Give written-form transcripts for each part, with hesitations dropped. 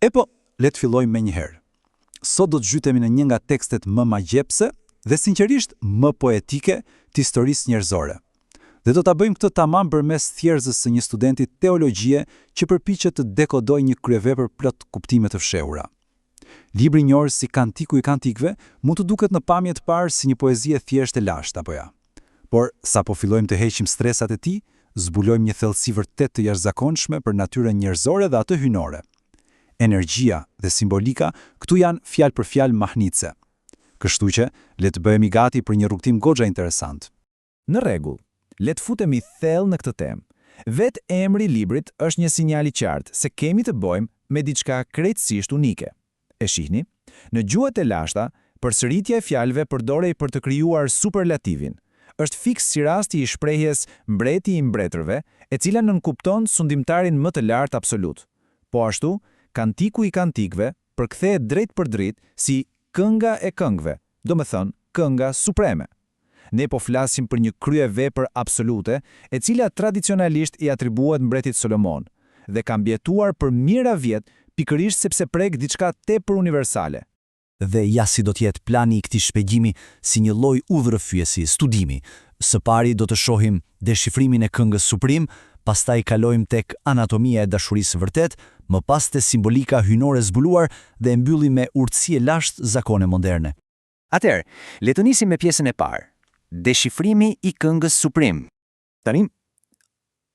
Epo, le të fillojmë menjëherë. Sot do të zhytemi në një nga tekstet më magjepse dhe sinqerisht më poetike të historisë njerëzore. Dhe do ta bëjmë këtë tamam përmes thjerrëzës së një studenti teologjie që përpiqet të dekodojë një kryevepër plot kuptime të fshehura. Libri i njohur si Kantiku i Kantikëve mund të duket në pamje të parë si një poezi e thjeshtë e lashtë, apo ja. Por, sapo fillojmë të heqim shtresat e tij, zbulojmë një thellësi vërtet të jashtëzakonshme për natyrën njerëzore dhe atë hyjnore. Energjia dhe simbolika këtu janë fjalë për fjalë mahnitëse. Kështu që, le të bëhemi gati për një rrugëtim goxha interesant. Në rregull, le të futemi thellë në këtë temë. Vetë emri i librit është një sinjal i qartë se kemi të bëjmë me diçka krejtësisht unike. E shihni? Në gjuhët e lashta, përsëritja e fjalëve përdorej për të krijuar superlativin. Është fiks si rasti i shprehjes mbreti i mbretërve, e cila nënkupton sundimtarin më të lartë absolut. Po ashtu, Kantiku i Kantikëve përkthehet drejtpërdrejt si Kënga e Këngëve, domethënë kënga supreme. Ne po flasim për një kryevepër absolute, e cila tradicionalisht i atribuohet mbretit Solomon, dhe ka mbijetuar për mijëra vjet pikërisht sepse prek diçka tepër universale. Dhe ja si do të jetë plani i këtij shpjegimi si një lloj udhërrëfyesi, studimi. Së pari do të shohim deshifrimin e këngës supreme, pastaj kalojmë tek anatomia e dashurisë së vërtetë, më pas te simbolika hyjnore zbuluar dhe e mbyllim me urtësi e lashtë zakone moderne. Atëherë, le të nisim me pjesën e parë, deshifrimi i këngës supreme. Tani,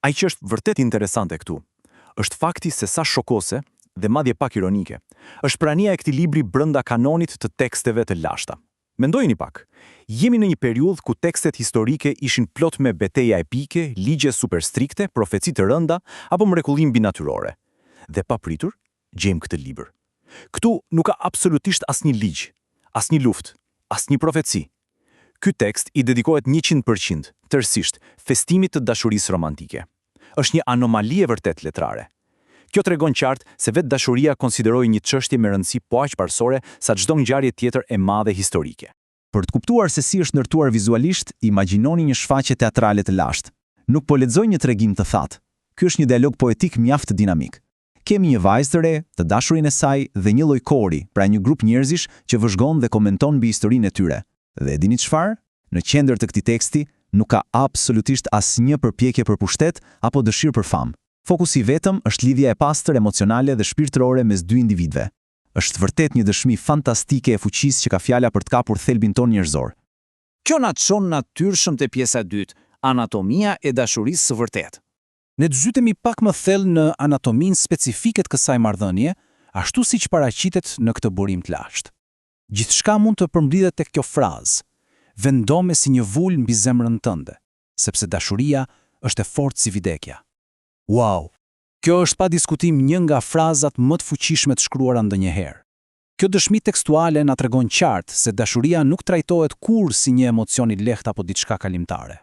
ai që është vërtet interesante këtu, është fakti se sa shokuese dhe madje pak ironike, është prania e këtij libri brenda kanonit të teksteve të lashta. Mendojeni pak, jemi në një periudhë ku tekstet historike ishin plot me beteja epike, ligje super strikte, profeci të rënda apo mrekulli mbinatyrore. Dhe papritur, gjejmë këtë libër. Këtu nuk ka absolutisht asnjë ligj, asnjë luftë, asnjë profeci. Ky tekst i dedikohet 100%, tërësisht, festimit të dashurisë romantike. Është një anomali e vërtetë letrare. Kjo tregon qartë se vetë dashuria konsiderohej një çështje me rëndësi po aq parësore sa çdo ngjarje tjetër e madhe historike. Për të kuptuar se si është ndërtuar vizualisht, imagjinoni një shfaqje teatrale të lashtë. Nuk po lexoj një tregim të thatë. Ky është një dialog poetik mjaft dinamik. Kemi një vajzë të re, të dashurin e saj dhe një lloj kori, pra një grup njerëzish që vëzhgon dhe komenton mbi historinë e tyre. Dhe e dini çfarë? Në qendër të këtij teksti nuk ka absolutisht asnjë përpjekje për pushtet apo dëshirë për famë. Fokusi i vetëm është lidhja e pastër emocionale dhe shpirtërore mes dy individëve. Është vërtet një dëshmi fantastike e fuqisë që ka fjala për të kapur thelbin tonë njerëzor. Kjo na çon natyrshëm te pjesa e dytë, anatomia e dashurisë së vërtetë. Ne të zhytemi pak më thellë në anatominë specifike të kësaj marrëdhënie, ashtu siç paraqitet në këtë burim të lashtë. Gjithçka mund të përmblidhet tek kjo frazë, Vendome si një vulë mbi zemrën tënde, sepse dashuria është e fortë si vdekja. Wow! Kjo është pa diskutim një nga frazat më të fuqishme të shkruara ndonjëherë. Kjo dëshmi tekstuale na tregon qartë se dashuria nuk trajtohet kurrë si një emocion i lehtë apo diçka kalimtare.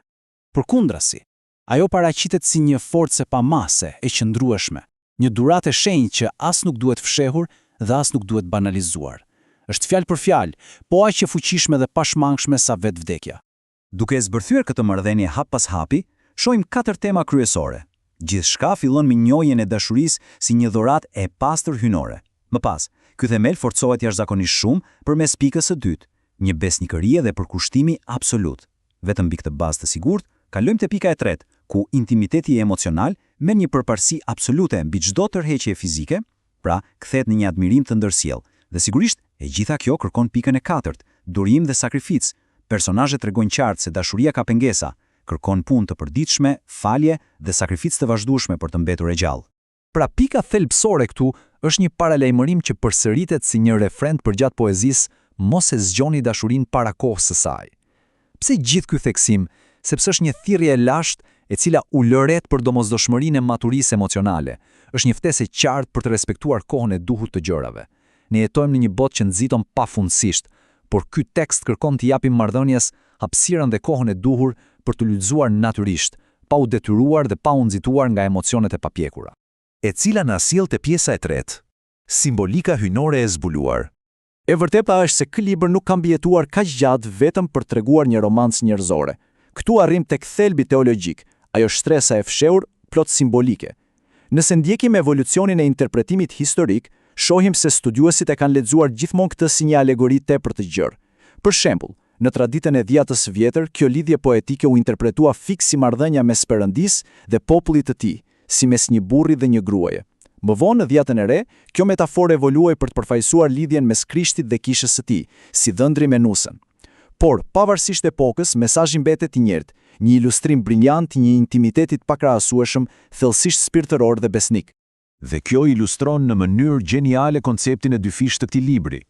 Përkundrazi, ajo paraqitet si një forcë e pamasë, e qëndrueshme, një dhuratë e shenjtë që as nuk duhet fshehur dhe as nuk duhet banalizuar. Është fjalë për fjalë, po aq e fuqishme dhe pashmangshme sa vetë vdekja. Duke e zbërthyer këtë marrëdhënie hap pas hapi, shohim katër tema kryesore. Gjithçka fillon me njohjen e dashurisë si një dhuratë e pastër hyjnore. Më pas, ky themel forcohet jashtëzakonisht shumë përmes pikës së dytë, një besnikërie dhe përkushtimi absolut. Vetëm mbi këtë bazë të sigurt, kalojmë te pika e tretë, ku intimiteti emocional merr një përparësi absolute mbi çdo tërheqje fizike, pra kthehet në një admirim të ndërsjellë. Dhe sigurisht, e gjitha kjo kërkon pikën e katërt, durim dhe sakrificë. Personazhet tregojnë qartë se dashuria ka pengesa, kërkon punë të përditshme, falje dhe sakrificë të vazhdueshme për të mbetur e gjallë. Pra pika thelbësore këtu është një paralajmërim që përsëritet si një refren përgjatë poezisë mos e zgjoni dashurinë para kohës së saj. Pse gjithë ky theksim? Sepse është një thirrje e lashtë e cila ulëret për domosdoshmërinë e maturisë emocionale. Është një ftesë e qartë për të respektuar kohën e duhur të gjërave. Ne jetojmë në një botë që nxiton pafundësisht, por ky tekst kërkon t'i japim marrëdhënies hapësirën dhe kohën e duhur për të lulëzuar natyrisht, pa u detyruar dhe pa u nxituar nga emocionet e papjekura. E cila na sjell te pjesa e tretë, simbolika hyjnore e zbuluar. E vërteta është se ky libër nuk ka mbijetuar kaq gjatë vetëm për të treguar një romancë njerëzore. Këtu arrijmë tek thelbi teologjik, ajo shtresa e fshehur plot simbolike. Nëse ndjekim evolucionin e interpretimit historik, shohim se studiuesit e kanë lexuar gjithmonë këtë si një alegori tepër të gjerë. Për shembull, në traditën e Dhjatës së Vjetër, kjo lidhje poetike u interpretua fiks si marrëdhënia mes Perëndisë dhe popullit të tij, si mes një burri dhe një gruaje. Më vonë, në Dhjatën e Re, kjo metaforë evoluoi për të përfaqësuar lidhjen mes Krishtit dhe kishës së tij, si dhëndri me nusen. Por, pavarësisht epokës, mesazhi mbetet i njëjtë, një ilustrim briliant i një intimiteti të pakrahasueshëm, thellësisht shpirtëror dhe besnik. Dhe kjo ilustron në mënyrë gjeniale konceptin e dyfishtë të këtij libri.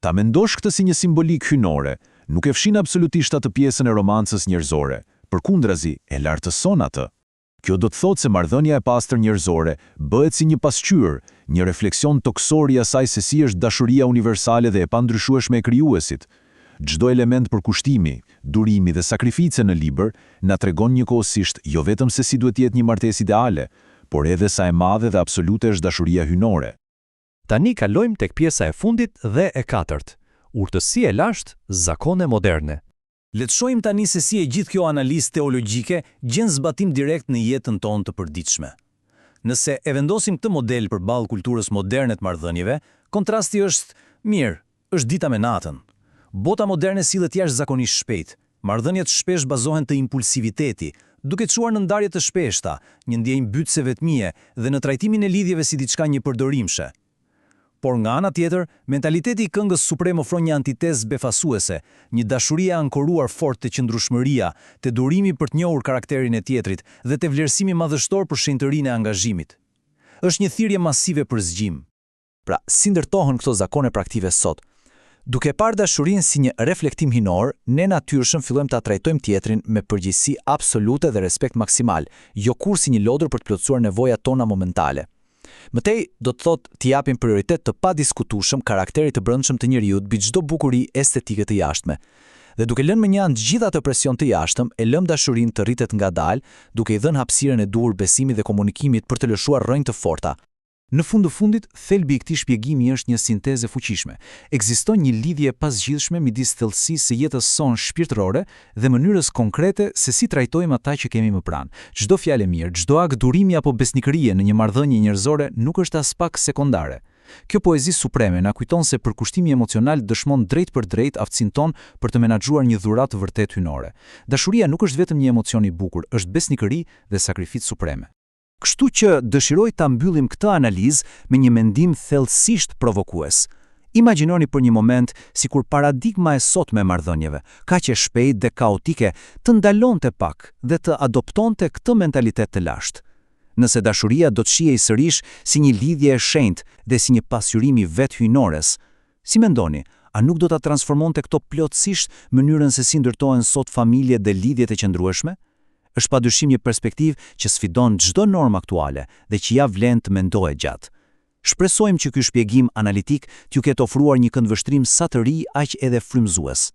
Ta mendosh këtë si një simbolikë hyjnore, nuk e fshin absolutisht atë pjesën e romancës njerëzore, përkundrazi, e lartëson atë. Kjo do të thotë se marrëdhënia e pastër njerëzore bëhet si një pasqyrë, një refleksion tokësor i asaj se si është dashuria universale dhe e pandryshueshme e Krijuesit. Çdo element përkushtimi, durimi dhe sakrifice në libër na tregon njëkohësisht jo vetëm se si duhet të jetë një martesë ideale, por edhe sa e madhe dhe absolute është dashuria hyjnore. Tani kalojmë tek pjesa e fundit dhe e katërt, urtësi e lashtë, zakone moderne. Le të shohim tani se si e gjithë kjo analizë teologjike gjen zbatim direkt në jetën tonë të përditshme. Nëse e vendosim këtë model përballë kulturës moderne të marrëdhënieve, kontrasti është, mirë, është dita me natën. Bota moderne sillet jashtëzakonisht shpejt. Marrëdhëniet shpesh bazohen te impulsiviteti, duke çuar në ndarje të shpeshta, një ndjenjë mbytëse vetmie dhe në trajtimin e lidhjeve si diçka njëpërdorimshe. Por nga ana tjetër, mentaliteti i këngës supreme ofron një antitezë befasuese, një dashuri e ankoruar fort te qëndrueshmëria, te durimi për të njohur karakterin e tjetrit dhe te vlerësimi madhështor për shenjtërinë e angazhimit. Është një thirrje masive për zgjim. Pra, si ndërtohen këto zakone praktike sot? Duke parë dashurinë si një reflektim hyjnor, ne natyrshëm fillojmë ta trajtojmë tjetrin me përgjegjësi absolute dhe respekt maksimal, jo kurrë si një lodër për të plotësuar nevojat tona momentale. Më tej, do të thotë t'i japim prioritet të padiskutueshëm karakterit të brendshëm të njeriut mbi çdo bukuri estetike të jashtme. Dhe duke lënë mënjanë gjithë atë presion të jashtëm, e lëmë dashurinë të rritet ngadalë, duke i dhënë hapësirën e duhur besimit dhe komunikimit për të lëshuar rrënjë të forta. Në fund të fundit, thelbi i këtij shpjegimi është një sintezë e fuqishme. Ekziston një lidhje e pazgjidhshme midis thellësisë së jetës sonë shpirtërore dhe mënyrës konkrete se si trajtojmë ata që kemi më pranë. Çdo fjalë e mirë, çdo akt durimi apo besnikërie në një marrëdhënie njerëzore nuk është aspak sekondare. Kjo poezi supreme na kujton se përkushtimi emocional dëshmon drejtpërdrejt aftësinë tonë për të menaxhuar një dhuratë të vërtetë hyjnore. Dashuria nuk është vetëm një emocion i bukur, është besnikëri dhe sakrificë supreme. Kështu që dëshiroj ta mbyllim këtë analizë me një mendim thellësisht provokues. Imagjinoni për një moment sikur paradigma e sotme e marrëdhënieve, kaq e shpejtë dhe kaotike, të ndalonte pak dhe të adoptonte këtë mentalitet të lashtë. Nëse dashuria do të shihej sërish si një lidhje e shenjtë dhe si një pasqyrim i vetë hyjnores, si mendoni, a nuk do ta transformonte kjo plotësisht mënyrën se si ndërtohen sot familjet dhe lidhjet e qëndrueshme? Është padyshim një perspektivë që sfidon çdo normë aktuale dhe që ia vlen të mendohet gjatë. Shpresojmë që ky shpjegim analitik t'ju ketë ofruar një këndvështrim sa të ri aq edhe frymëzues.